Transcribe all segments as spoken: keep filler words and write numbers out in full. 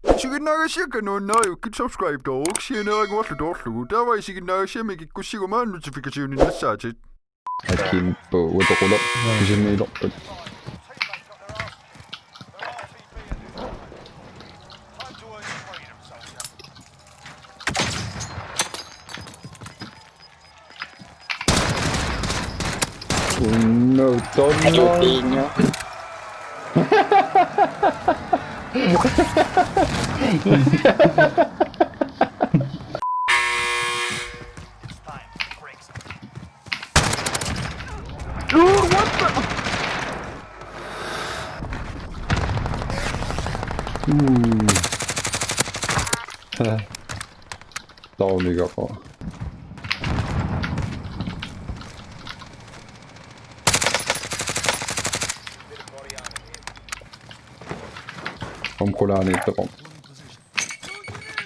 Isiginnaagassiakka nuannariukkit subscribe-tooruk sianeeraguarlu toorlugu. Taava isiginnaagassiami kikkussiguma notification-innassaatit. Akimpu utoqula kisimiilerput. Unno tonno. Dude, what the? Ooh. Tauniga. Om kulani toko.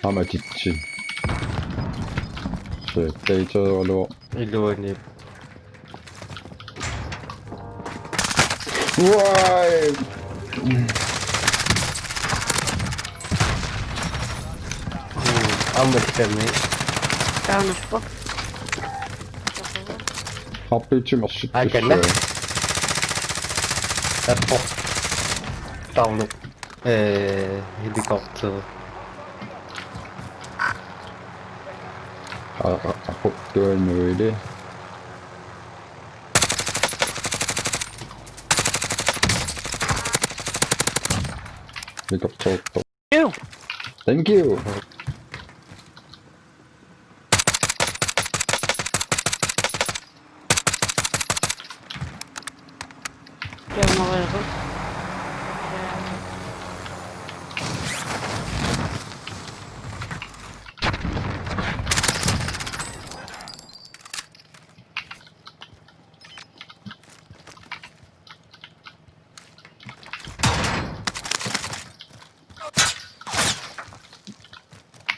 Ama chichi. Se teito lo. Iluani. Why? Ammut tami. Taunappoq. Happy to my shit. Ai, this kanna. Way. Tappoq. Taunappoq. Eh, helikopter. Ah, ah, ah, oh, doing really. Helikopter. You. Thank you.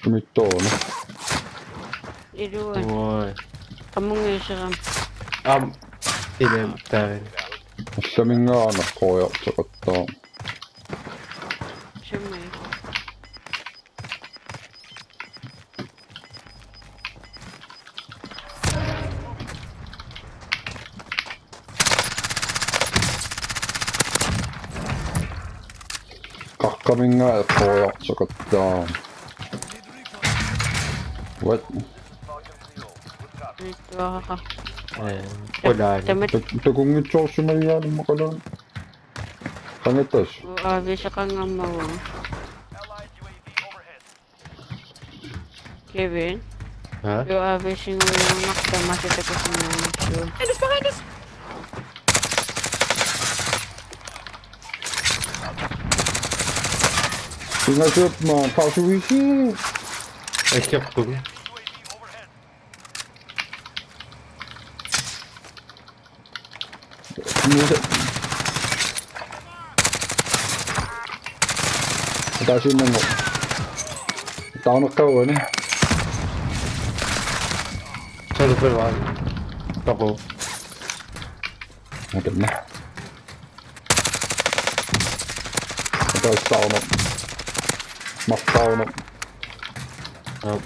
Mittoona. Ilua. Oi. Qamunga iserama. Am. Ilem taavin. Allaminngaanniit qooriartoqattaarama. Siummi. Qaqqaminnga eqqoriartoqattaarama. What? Mittuaraqa. Eh, qulaani. Tamat- Tuk-, tukunngitsoorsimagaluaruma qulaani. Qangattas. U A V-seqanngormat. Kevin. Ha? U A V-sinngormat tamassi takusinnaanissuuvoq. Behind us, behind us! Pingasut ma, qasuisi. Assiorpugut. Nuusa. Ataasiinnannguaq. Taaneqqaavani. Sali pevaa. Tapu. Akanna. Ataasiinnannguaq. Martaarnaq. Aap.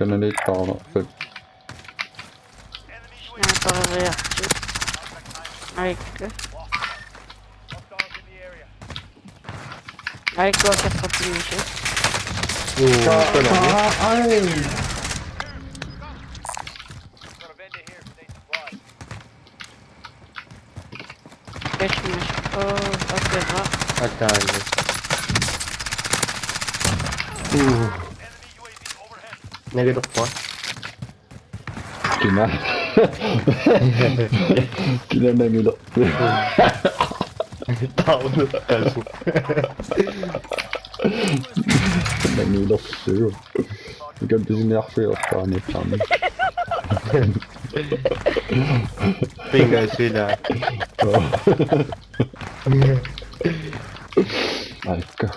Kananiittaarnarput. Snipereriartut. Aikka. Aikka akerpattinnisi. Uu, kanani. Ai. Kashmir. Oh, okay, va. Ataani. Uu. Nagilerpara. Kina. Kina nagilerpara. Taunappoq. Nagilerpara. Mikä pisiniarfiortaaniippaami. Pingasila. Aikka.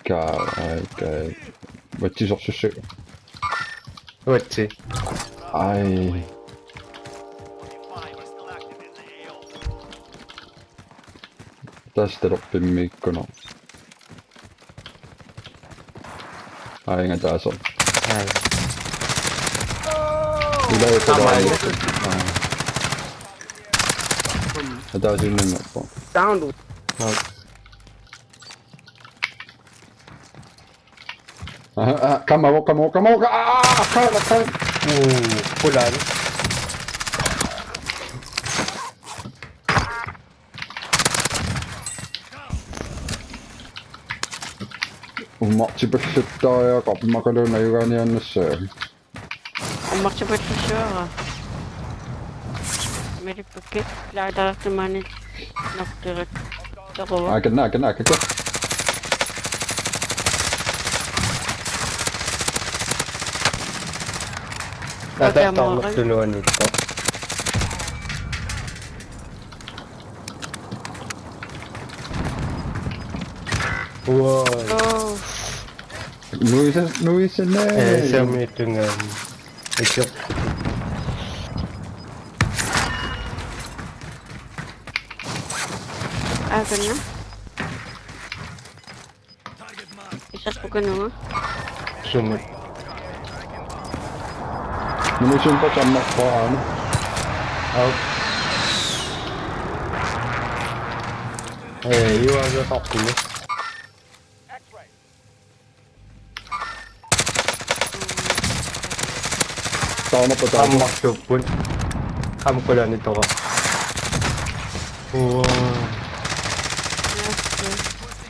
Ka, aikka. Matsisorsussaq. Matsi. Ai. Taas talerpimmiikkuno. Ai, inga taaso. Ai. Ilai. Tamai. Taas. Ataasinnaanngorpoq. Down. Ai. Ah, ah, come on, come on, come on, ah, ah, ah, come on, come on. Uu, pulaani. Ummartipalluttariaqarpoq immaqaluunniit ajugaaniannassaa. Ummartipallussuara. Malippakka laataartumani nokkerit. Toquva. Aa, kanna, kanna, kanna. Ata taarnertuluani. Wow. Oh. Nuisa, nuisa, ne. Eh, sami tungan. Ikap. Aa, kanna. Isas bukanunga. Sumut. Munition pa tamma paana. Au. Eh, you are the optimist. Taanna pa taanna. Ammarluupput. Aamma qulaani toqa. Uaa.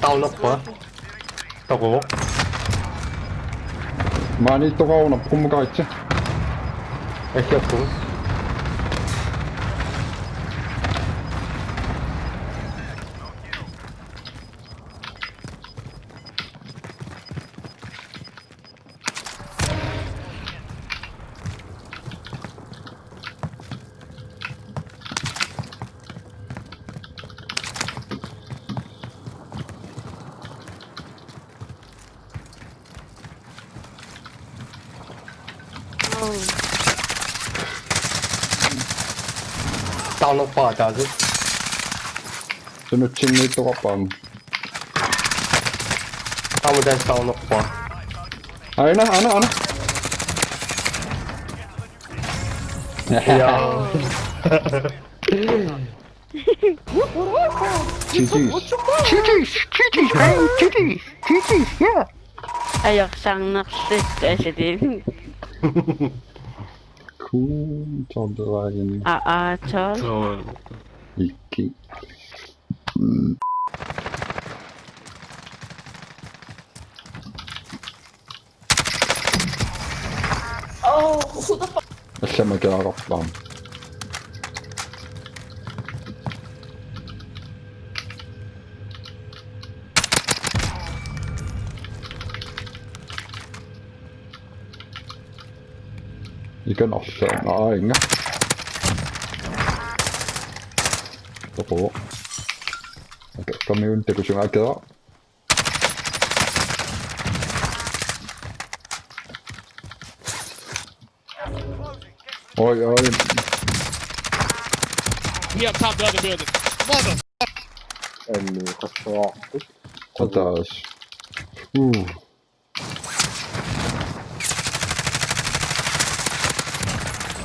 Taunappa. Toqu. Maani toqauna kummukaitse. Ehjappu. Taunappa taasi. Sunutsinniittoqarpaam. Taama taasi taunappa. Aina, ana, ana. Ja. G Gs. G Gs, G Gs, hey, G Gs, G Gs, yeah. Ajorsarnerluttu asuli. Cool, tolv. Aa, aa, tolv. Tolv. Ikke. Oh, who the fuck? Allamakaararpaam. Ikan orsaam aajunga. Toqu. Okay, kamiun takusunga akera. Oi, oi. He up top the other building. Mother. Anni qassuaarput. Qataas. Uu.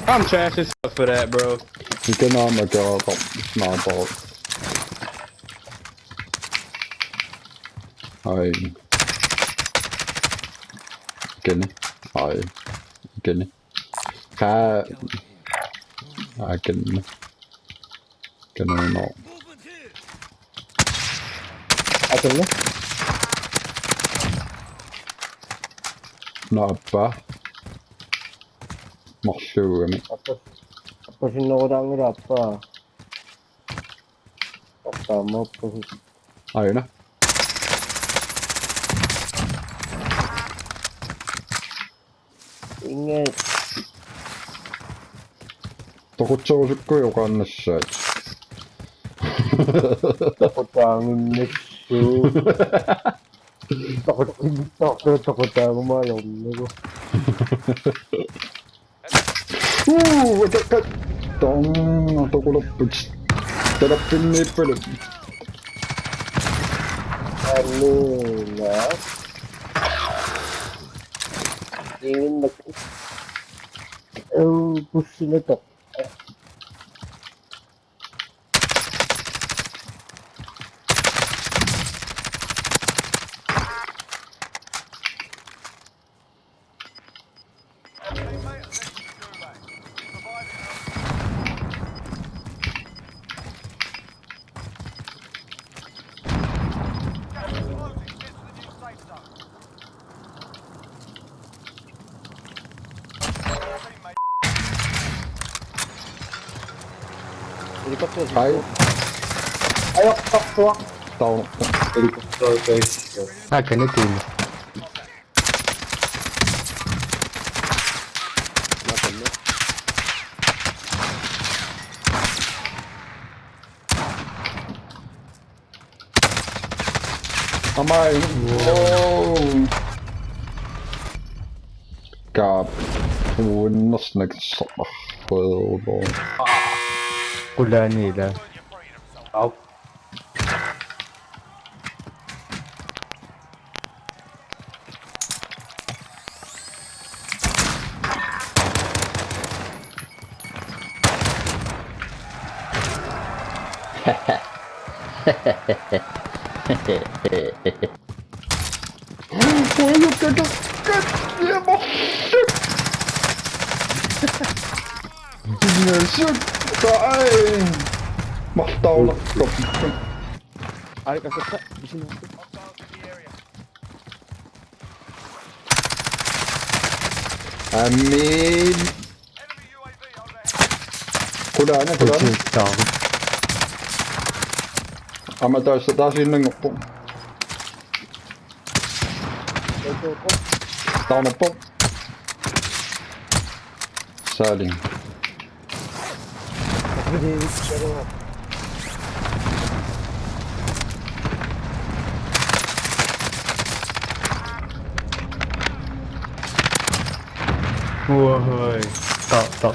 I'm trash as fuck for that, bro. You cannot make up. It's not about. Ai. Kene. Ai. Kene. Ka. Ai, kene. Kene no. Ai, kene. No, appa. Marluugami. Appa. Appa sinnerulaanngilaq appa. Appa, mooppusi. Aina. Inge. Toqutserusukkuit oqaannassaat. Toqutaanginnassuugut. Toqutsinngitsoortugut toqutaamamajornagu. Uu, atakkat. Tong, toqulerput. Talapinniippalut. Amina. Inginnaq. Uu, pussinatoq. Helikopter. Hej. Ajoqertarsuaq. Taava. Helikopter, okay. Aa, kanatiini. Amai. Wow. Kaap. Uinnersnak soqarlugu. Qulaaniila. Au. Ai, martaunartoq. Ai, kasakka, isinaa. Amin. Qulaana, qulaana. Taava. Aamma taas-, taasiinnanngorpoq. Taunarpoq. Saaling. Uahoi. Ta, ta.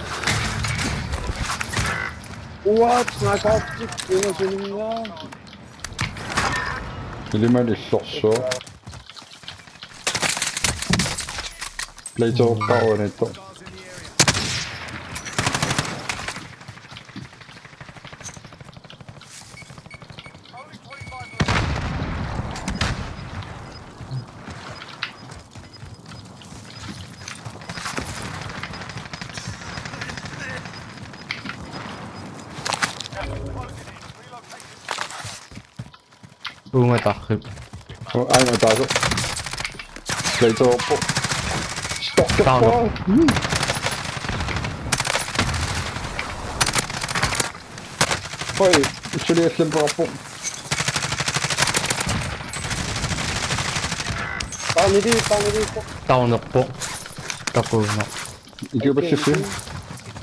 What? Sniper optik. Ilumut illorsuaq. Play to power netto. Uunga tarrip. Oh, aina taasu. Play to po. Stop. Down. Hoi, actually, it's limp up. Family, family. Down po. Takuno. Ikiupassissi.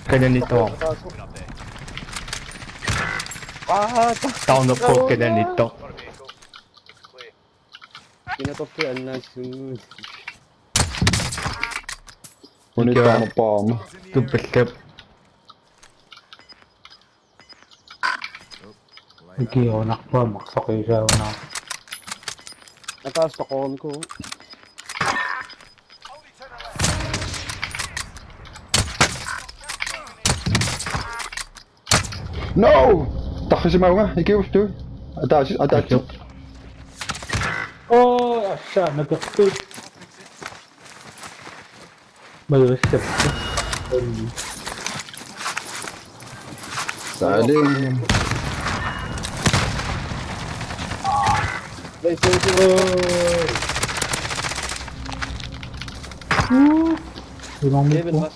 Kananittoq. Aa, ta-, taunarpoq kananittoq. Kinatorlu annaassuugut. Uni ikiua taunarpaama. Tuppallap. Ikiuunarpaa maqsaqiisaavunaa. Ataaseq toqornikuuvoq. No! Tarrisimavunga, ikiuustu. Ataasi, ataasi. Ikiu. Oo, assa, nakertut. Majurissapput. Saaling. Ilornippoq.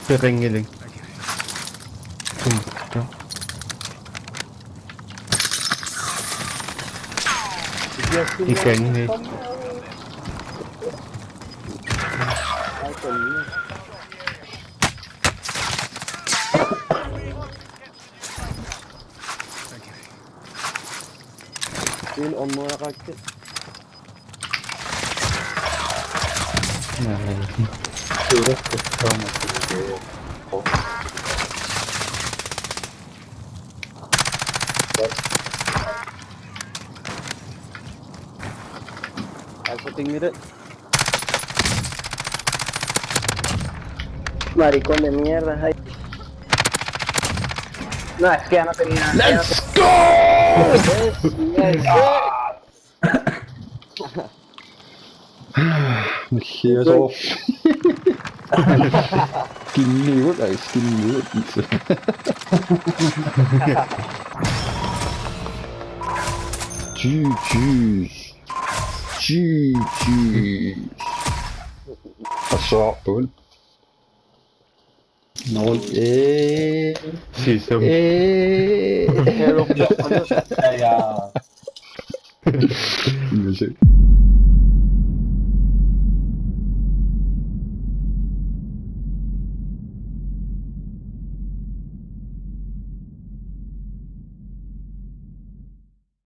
Peqanngilik. Tum. Ikanni. Min ommoyaqakkit. Nej. Eso te mire. Maricón de mierda, ay. No, es que ya no tenía. Ya no Let's go! tenía. Yes off. Skinniut, ej, skinniut. G G's. G G's. Assaapun. Nul. Eh. Sisum. Eh. Ja. Music.